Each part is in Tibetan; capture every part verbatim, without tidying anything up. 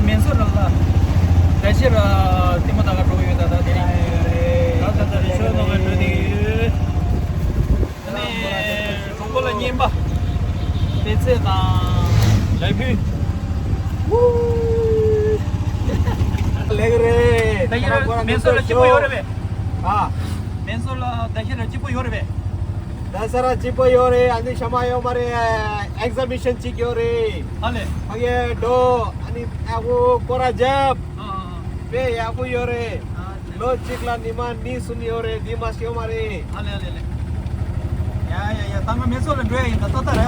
མེ་སོར་ལ་ད་ཕྱིར་ལྟད་མོ་ལྟ་ག་འགྲོ་གི་ཡོད། ད་ད་དེ་རིང་ད་ད་ད་རི་ཤོད་ནང་ང་འགྲོ་གི་ཡོད། ཨ་ནི་གྲོགས་པོ་ལ་རྔན་པ་པད་ཚལ་དང་ལ་ཕུད། ལེགས་རེད། ད་ཕྱིར་མེ་སོར་ལ་སྐྱིད་པོ་ཡོད་རེད་པས། ཨ། མེ་སོར་ལ་ད་ཕྱིར་སྐྱིད་པོ་ཡོད་རེད་པས། ད་ས་ར་སྐྱིད་པོ་ཡོད་རེད། ཨ་ནི་ཤ་མ་ཡོད་མ་རེད། ཨེག་ཛི་བི་ཤན་གཅིག་ཡོད་རེད། ཨ་ལེ། ཕ་གིར་འགྲོ། ཨ་ནི་ཨ་ཁུ་སྐོར་ར་རྒྱབ། ཨ་ཨ་ཨ། དཔེ་ཡག་པོ་ཡོད་རེད། ཨ་ལེ། ལོ་གཅིག་ལ་ཉི་མ་གཉིས་གསུམ་ཡོད་རེད། དེ་མ་ཤེས་ཡོད་མ་རེད། ཨ་ལེ་ཨ་ལེ་ཨ་ལེ། ཡ་ཡ་ཡ། ད་ང་མེ་སོར་ལ་འགྲོ་ཡ་ཡིན། ད་ད་ལྟ་ར་ཡ།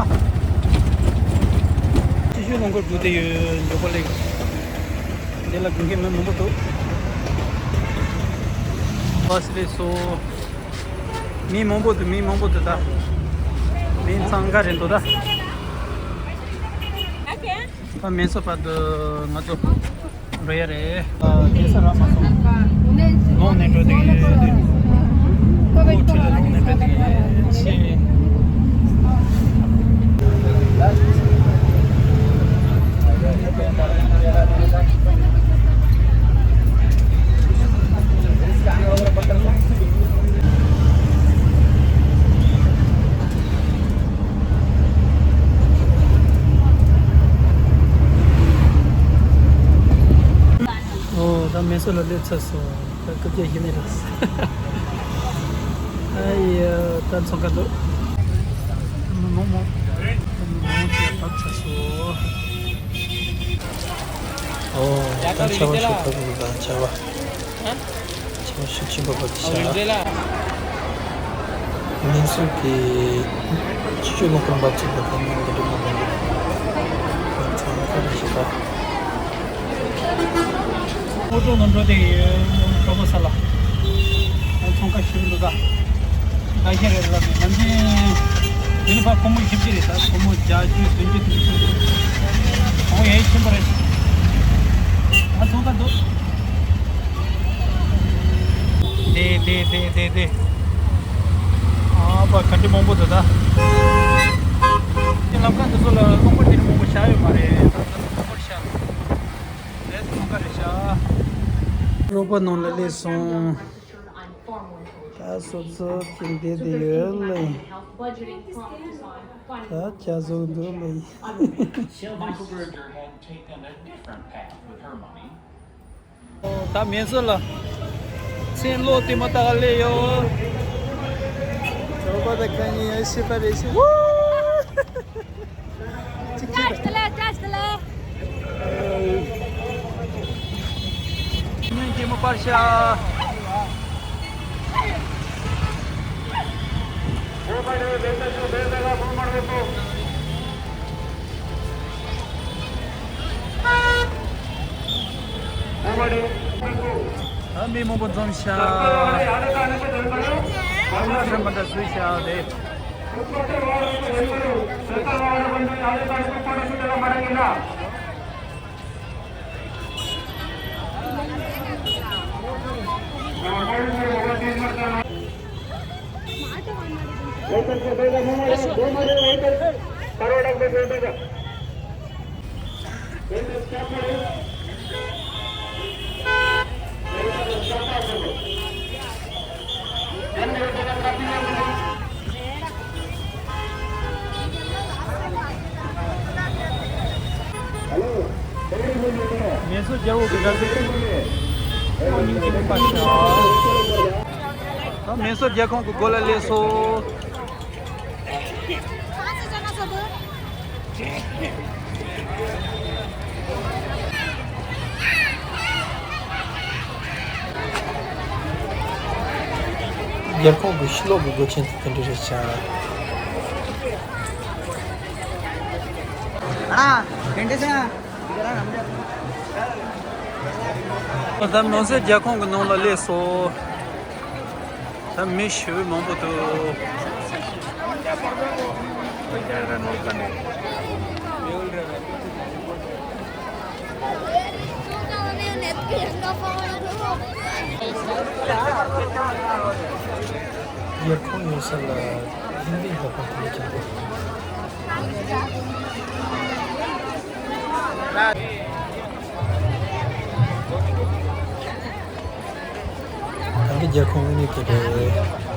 ཅི་ཞུ་ལོང་སྐོར་འགྲོ་དེ་ཡོད། མགྱོགས་པོ་ལེགས། འདི་ལ་དགོས་མཁན་མི་མང་པོ་འདུག་བ་སི་ལེ་སོ། མི་མང་པོ་འདུག་མི་མང་པོ་འདུག་ད་མི་འཚང་ཁ་རེད་འདུག་ད། ད་མེ་སོར་བར་དུ་ང་ཚོ་འགྲོ་ཡ་རེད། ཨ། གེ་སར་ར་མ་སོང་། ལོང་ནས་འགྲོ་དེ་ཡོད། ཨོ་ཁྲི་ལ་ལོང་ནས་འགྲོ་དེ་ཡོད་ཆེ། ཨོ། ད་མེ་སོར་ལ་སླེབས་ཚར་སོང་། ད་སྐབས་བརྒྱ་ཞིག་ནས་རེད། ཨ་ཡ། ད་འཚང་ཁ་འདུག་མི་མང་མང་། མི་མང་ཆེ་བབས་ཚར་སོང་། ཨོ། ད་ཆར་པ་ཤུགས་ཁ་གི་འདུག་ད་ཆར་པ། ཆར་པ་ཤུགས་ཆེན་པོ་བབས་ཤག་མེ་སོར་གྱི་ཆུ་ཆུ་ལོག་གམ་བབས་ཚུགས་པ་དང་ནང་གི་འདུག་མ་འདུག་ང་ཚང་མ་ཁ་རེ་ཞིག་པ། ཨོ་ཊོ་ནང་འགྲོ་དེ་ཡོད། གྲོགས་པོ་ས་ལ་ཚོང་ཁ་ཞིག་འདུག་ག་ད་ཤེས་རེད་ལབ་ནས་ནམ་རྒྱུན་འདི་ལ་ཕར་ཁོ་མོ་བཞི་བཅུ་རེད། ད་ཁོ་མོ་བརྒྱད་ཅུ་བདུན་ཅུ་དེ་ཚོ་རེད། ཁོང་ཡས་ཆེན་པོ་རེད། ད་ཚོང་ཁ་འདུག་དེ་དེ་དེ་དེ་དེ། ཨ་ཕ་ག་འདྲ་མང་པོ་འདུག་ད། དེ་ལམ་ཁ་འདི་ཚོ་ལ་རླངས་པ་དེ་འདྲ་མང་པོ་བཞག་ཡོད་མ་རེད། ད་ལྟ་རླངས་པ་བཞག་རེད། ཚོང་ཁ་རེད་ཤག་རླངས་པ་ནང་ལ་སླེབས་སོང་། ད་སོབ་སོབ་ཅིག་བསྡད་དེ་ཡོད་ལེ། ད་ཇ་བཟོ་འདུག་ལེ། ད་མེ་སོར་ལ་མཚན་ལོ་དེ་མ་ལྟ་ག་སླེབས་ཡོད། གྲོགས་པོ་དང་ཁ་ཉིན་ཡང་ཤི་པ་རེད་ཤི། ཅིག་ཅིག་ཏུ་ལ་ཏྲ་ཏུ་ལ། ཉིན་གྱི་མ་པར་ཤ། ད་མི་མང་པོ་འཛོམས་ཤག་ཁོ་ན་ཧྲན་པ་འདྲ་བཟོས་ཤག་རེད། མེ་སོར་རྒྱལ་པོ་གི་ག་ཟེར། ཁོང་ཉིད་ཀྱི་མི་པ་ཤ། ད་མེ་སོར་རྒྱལ་ཁོངས་ཀྱི་སྒོ་ལ་སླེབས་སོང་། རྒྱལ་ཁོངས་ཀྱི་ཕྱི་ལོགས་ཀྱི་སྒོ་ཆེན་དེ་དེ་འདྲ་རེད་ཤག་ཨ། དེ་འདྲ་ཤག་ད་ནང་སྲིད་རྒྱལ་ཁོངས་ཀྱི་ནང་ལ་སླེབས་སོང་། ད་མི་ཞེ་པོ་མང་པོ་འདུག་རྒྱལ་ཁོངས་ཡོད་ས་ལ་ཧིན་དི་འདྲ་པོ་དེ་འདྲ་ཅིག་འདུག་ད་ནང་སྲིད་རྒྱལ་ཁོངས་ཀྱི་ནང་ལ་སླེབས་སོང་། རྒྱལ་ཁོངས་ཨ་ནི་དེ་རེད།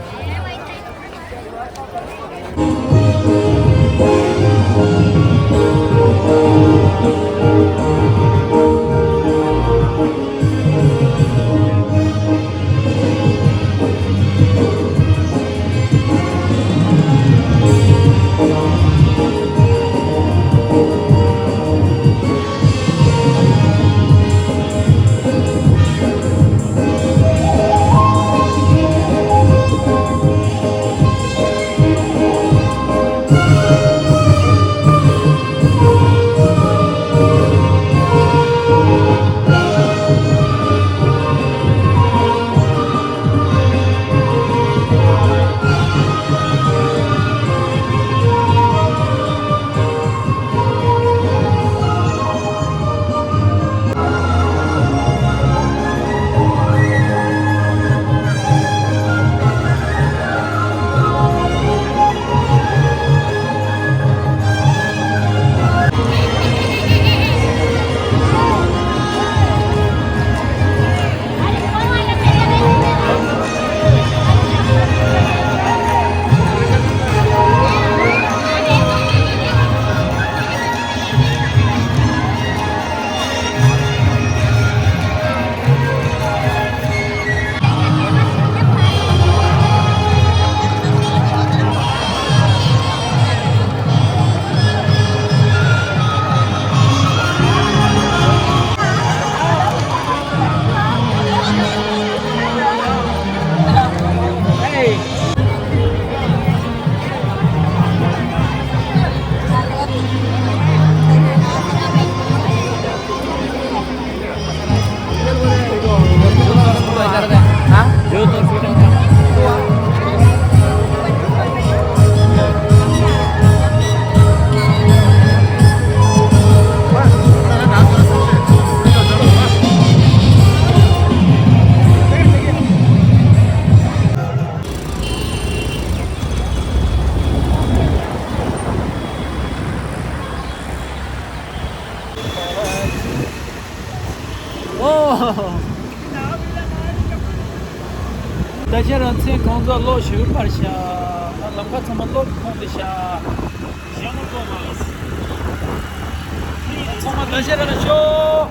ཨོ། ད་ཤ་ར་མཚན་གང་ཚ་གློག་ཞུ་བར་ཤ། ལམ་ཁ་ཚང་མ་གློག་གི་ཁོངས་དུ་ཤ། ཞྭ་མོ་གཏོང་བ། ཚང་མ་ད་ཤ་ར་ཤོག